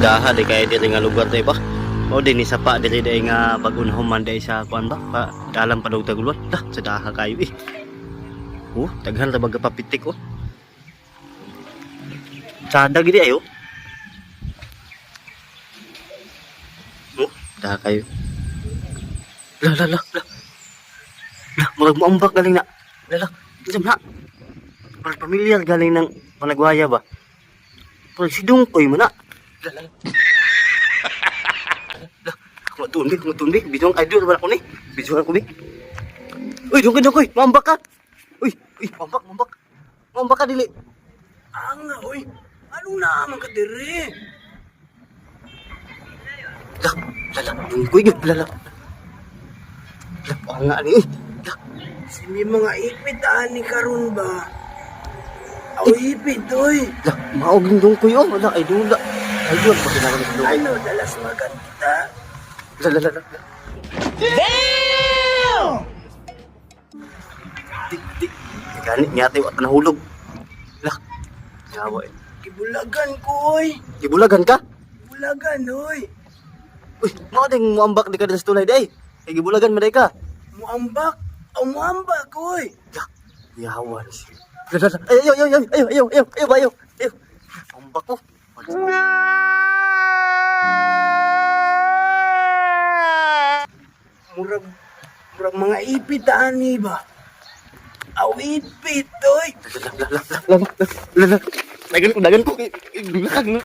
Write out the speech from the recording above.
Daha di kay diri nga lugar day ba. O din ni sapa diri day nga bag-o na human day sa kuan ba. Pa dalam pa dog taguluan. Dah sa daha kayo eh. Oh, daghan ra baga papitik oh. Sada gid ayo. Oh, daha kayo. La la la la. La, murag moambak galing na. La la, unsa man na? Murag pamilyar galing ng panagwaya ba? Murag si Dungkoy man na. La la. La, ako matuon bi, ako matuon bi. Bidong idol ba ako ni? Bidyo ako bi. Uy, Dungkoy, Dungkoy, moambak ka. Uy, uy, moambak, moambak. Moambak ka dili. Anga, oy. Ano naman ka dire? La, la la, Dungkoy gyud, la la. La, nga ni. Eh. La, Si may mga ipit ani karon ba? Aw ipit, oy. la, maog yung Dungkoy oh. Wala, idol la. Idol pa kinahanglan si Dungkoy. Ano, dalas magan kita. La la la la. Damn! Di di gani nga tayo at nahulog. La. Yawa eh. Gibulagan ko, oy. Gibulagan ka? Gibulagan, oy. Uy, mao ding muambak di ka diri sa tulay day. Kay gibulagan man day ka. Muambak. Aw muambak, oy. La. Yawa ni siya. La la la. Ay ayo ayo ayo ayo ayo ayo ayo ayo. Ayo. Ambak ko. Murag murag mga ipit ani ba? Aw ipit, oy. La la la la la la la. Dagan ko, dagan ko. Lakag na.